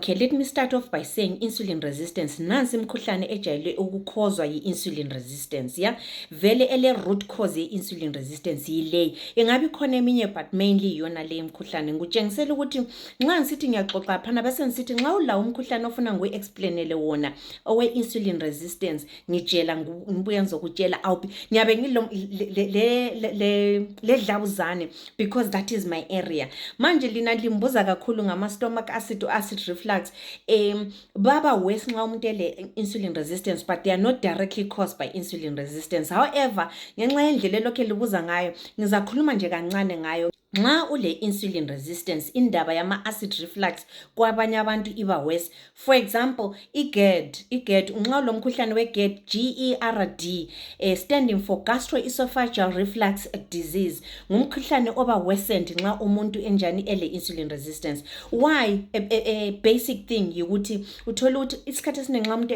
Okay, let me start off by saying insulin resistance. Nansi imkhuhlane ejayele ukukhozwa yi-insulin resistance, yeah? Vele ele root cause ye-insulin resistance yile. Ingabi khona eminye but mainly yona le imkhuhlane. Ngutshengisela ukuthi nxa ngisithi ngiyaxoxa phana bese ngisithi nxa ulawo umkhuhlane ofuna ngiwu-explainele wona owe-insulin resistance ngitshela ngibuye ngizokutshela awuphi. Ngiyabe ngilo le dlabuzane because that is my area. Manje lina limbuza kakhulu ngama stomach acid or acid reflux. Baba worse nxa umuntu ele insulin resistance, but they are not directly caused by insulin resistance. However, ngenxa yendlela elokhe libuza ngayo, ngizakhuluma nje kancane ngayo. Nxa ule insulin resistance, indaba yama acid reflux kwabanye abantu iba worse. For example, GERD, nxa lo mkhuhlane we-GERD, GERD, standing for gastroesophageal reflux disease, ngumkhuhlane oba worsened nxa umuntu enjani ele insulin resistance. Why? A basic thing yikuthi uthola ukuthi isikhathi esiningi nxa umuntu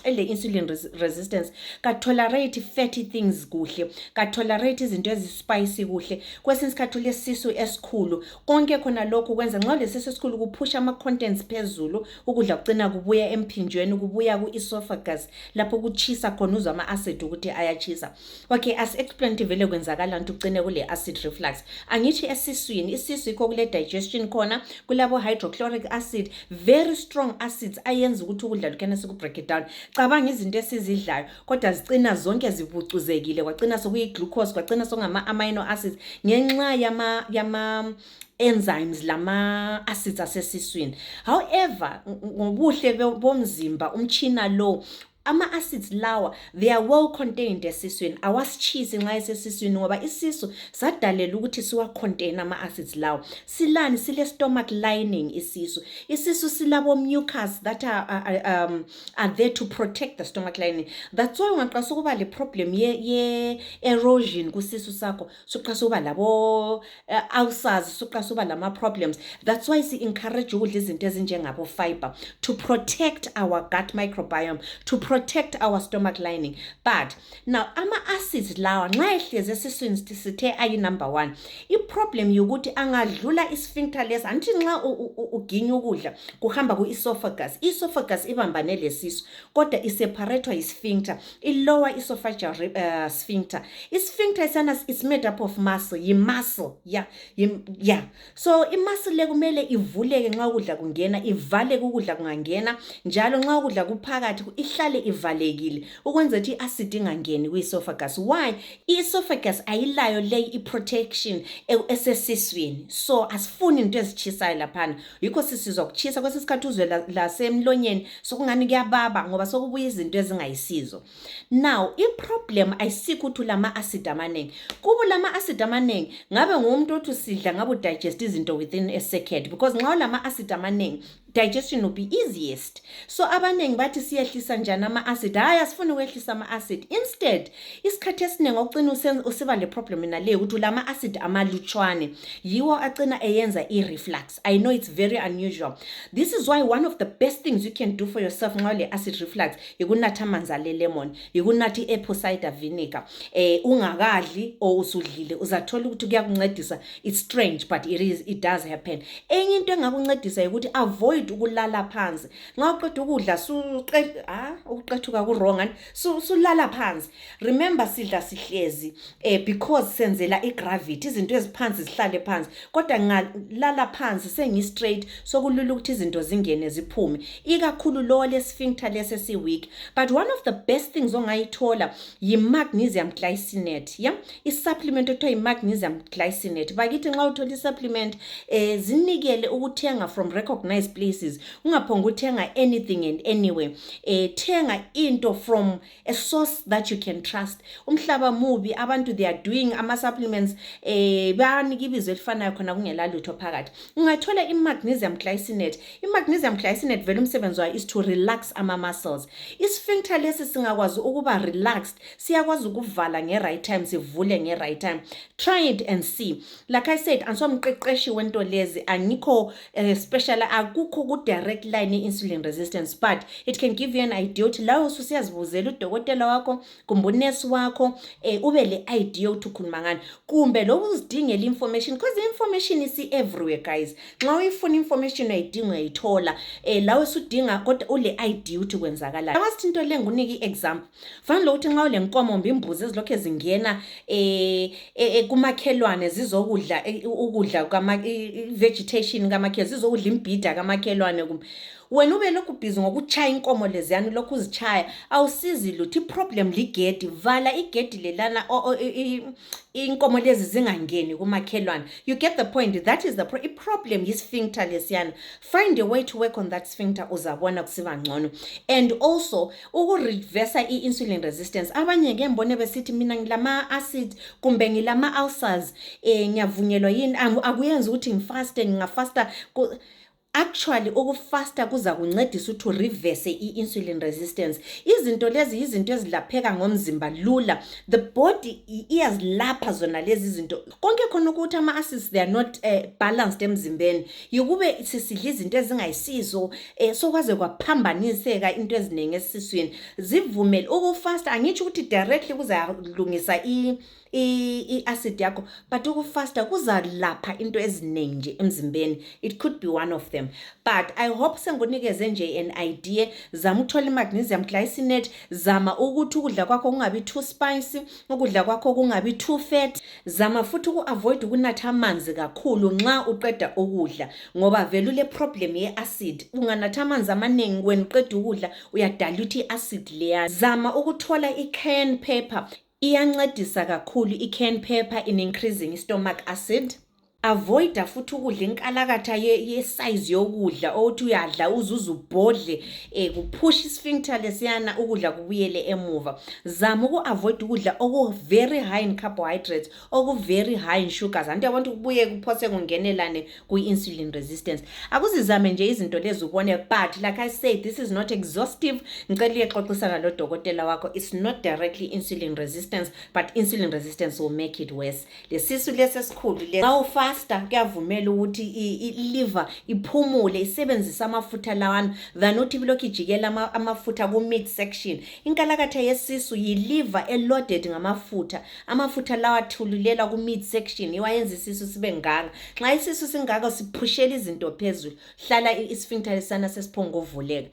ele insulin resistance ka tolerate fatty things kuhle, ka tolerate izinto ezispicy kuhle. Kwesinye isikhathi ulesisu esikhulu, konke khona lokho kwenza nxa lesisu esikhulu kuphusha ama contents phezulu, ukudla kucina kubuya emphinjweni, kubuya ku-esophagus lapho kuchisa khona uzwa ama acid ukuthi ayachisa. Okay, as explained vele kwenzakala nto ugcine kule acid reflux. Angithi esiswini, isisu yikho kule digestion khona, kulabo hydrochloric acid, very strong acids ayenza ukuthi ukudla lukhona siku break it down. Cabanga izinto esizidlayo kodwa zicina zonke zibucuzekile, kwacina sokuyi glucose, kwacina sokungama amino acids ngenxa yama enzymes lama acids asesiswini. However, ngobuhle bomzimba umchina lo ama-acids lawa, they are well contained esiswini, awasichisi nxa esesiswini ngoba isisu sadalela ukuthi siwa-contain ama-acids lawa. Silani? Sile stomach lining isisu silabo mucus that are there to protect the stomach lining. That's why ungaqasa ukuba le problem ye-erosion kusisu sakho, suqasa uba labo ulcers, suqasa uba lama problems. That's why si-encourage ukudla izinto ezinjengabo fiber to protect our gut microbiome, to protect our stomach lining. But now ama-acids lawa nxa ehlezi esiswini sithe ayi number 1, i-problem yokuthi angadlula isphincter lesi, anti nxa uginya ukudla kuhamba ku-esophagus, i-esophagus ibambane lesisu kodwa iseparatwa yi-sphincter, i-lower esophageal sphincter. I-sphincter is made up of muscle, yi-muscle, yeah. So i-muscle le kumele ivuleke nxa ukudla kungena, ivaleke ukudla kungangena, njalo nxa ukudla kuphakathi ihlale ivalekile ukwenza ukuthi i-acid ingangeni kwi-esophagus. Why? I-esophagus ayilayo le i-protection esesiswini, so asifuni into ezichisayo laphana, yikho sisizwa kuchisa kwesisikhathi uzwe lasemlonyeni sokungani kuyababa ngoba sokubuya izinto ezingayisizo. Now i-problem ayisikho ukuthi lama-acid amaningi, kubo lama-acid amaningi ngabe ngumuntu othi usidla ngabe udigest izinto within a second, because nxa lama-acid amaningi digestion will be easiest. So abaningi bathi siyehlisa njani ama-acid, hayi asifuni ukwehlisa ama-acid. Instead, isikhathi esiningi ogcina usiba le problem nale ukuthi lama-acid amalutshwane yiwo agcina eyenza i-reflux. I know it's very unusual. This is why one of the best things you can do for yourself nxa le acid reflux yikunatha amanzi ale lemon, yikunatha i-apple cider vinegar. Ungakadli or usudlile uzathola ukuthi kuyakuncedisa. It's strange but it does happen. Enye into engakuncedisa ukuthi avoid ukulala phansi. Nxa uqeda ukudla uqethuka ku-wrong sulala phansi. Remember sidla sihlezi because senzela i-gravity, izinto eziphansi zihlale phansi, kodwa ngalala phansi sengi-straight sokulula ukuthi izinto zingene ziphume, ikakhulu lo le-sphincter lesi-weak. But one of the best things ongayithola yi-magnesium glycinate, yeah? I-supplement ekuthiwa yi-magnesium glycinate. Bakithi nxa uthola i-supplement zinikele ukuthenga from recognized places, ungaphonga uthenga anything and anywhere. Thenga into from a source that you can trust. Umhlaba mubi, abantu they are doing ama-supplements bayanika ibizo elifanayo khona kungela lutho phakathi. Ungathola i-magnesium glycinate. I-magnesium glycinate vele umsebenzi wayo is to relax ama-muscles. Isphincter lesi singakwazi ukuba relaxed, siyakwazi ukuvala nge-right time, sivule nge-right time. Try it and see. Like I said, ansomqeqeshi wento lezi, angikho special, akukho ku-direct line insulin resistance, but it can give you an idea ukuthi lawe usuyazibuzela udokotela wakho kumbe unesi wakho ube le idea yokuthi ukhuluma ngani, kumbe lokhu uzidingela information, because the information is everywhere guys. Nxa uyifuna information uyayidinga uyayithola, lawe usudinga kodwa ule idea ukuthi kwenzakala. Awasithi into le ngunike i-example, fanele ukuthi nxa ule nkomo mbe imbuzi ezilokho ezingena kumakhelwane zizokudla ukudla vegetation kamakhelwane, zizokudla imbhida kamakhelwane, wena ube lokhu busy ngokuchaya inkomo leziyana lokhu uzichaya awusizi lutho. I-problem ligedi, vala igedi lelana inkomo lezi zingangeni kumakhelwane. You get the point. That is the problem is sphincter lesiyana. Find a way to work on that sphincter uzabona kusiba ngcono. And also reverse i-insulin resistance. Abanye ke mbone besithi mina ngilama acid kumbe ngilama ulcers ngiyavunyelwa yini akuyenza ukuthi ngifasta ngingafasta. Actually ukufasta kuza kuncedisa ukuthi reverse i-insulin resistance. Izinto lezi izinto ezilapheka ngomzimba lula. The body iyazilapha zona lezi izinto. Konke khona ukuthi ama-acids they are not balanced emzimbeni. Yikube sisidla izinto ezingayisizo sokwaze kwaphambaniseka into eziningi esiswini. Zivumele ukufasta, angitsho ukuthi directly kuzalungisa i-acid yakho, but ukufasta kuzalapha into eziningi nje emzimbeni. It could be one of them, but I hope sengonikeze nje an idea. Zama uthola i-magnesium glycinate, zama ukuthi ukudla kwakho kungabi too spicy, ukudla kwakho kungabi too fat, zama futhi uku-avoid ukunatha amanzi kakhulu nxa uqeda ukudla, ngoba vele le problem ye-acid, unganatha amanzi amaningi when uqeda ukudla uyadilute i-acid leya. Zama ukuthola i-cayenne pepper, iyancedisa kakhulu i-cayenne pepper in increasing stomach acid. Avoid futhi ukudla inkalakatha ye-size yokudla othi uyadla uzuze ubhodle kupush isphincter lesiyana ukudla kubuyele emuva. Zama uku-avoid ukudla very high in carbohydrates, very high in sugars. Anti abantu kubuye kuphose kungenelane ku-insulin resistance. Akuzizame nje izinto lezi ubone, but like I said, this is not exhaustive. Ngicela uyexoxisana lo dokotela wakho. It's not directly insulin resistance, but insulin resistance will make it worse. Lesisu lesesikhulu le fasta kuyavumela ukuthi i-liver iphumule isebenzisa amafutha lawana than uthi bilokhu ijikela amafutha ku-mid section. Inkalakatha yesisu yi-liver eloaded ngamafutha. Amafutha lawa thululela ku-mid section iwayenza isisu sibe ngaka. Nxa isisu singaka siphushela izinto phezulu, hlala isphincter lesana sesiphongo uvuleka.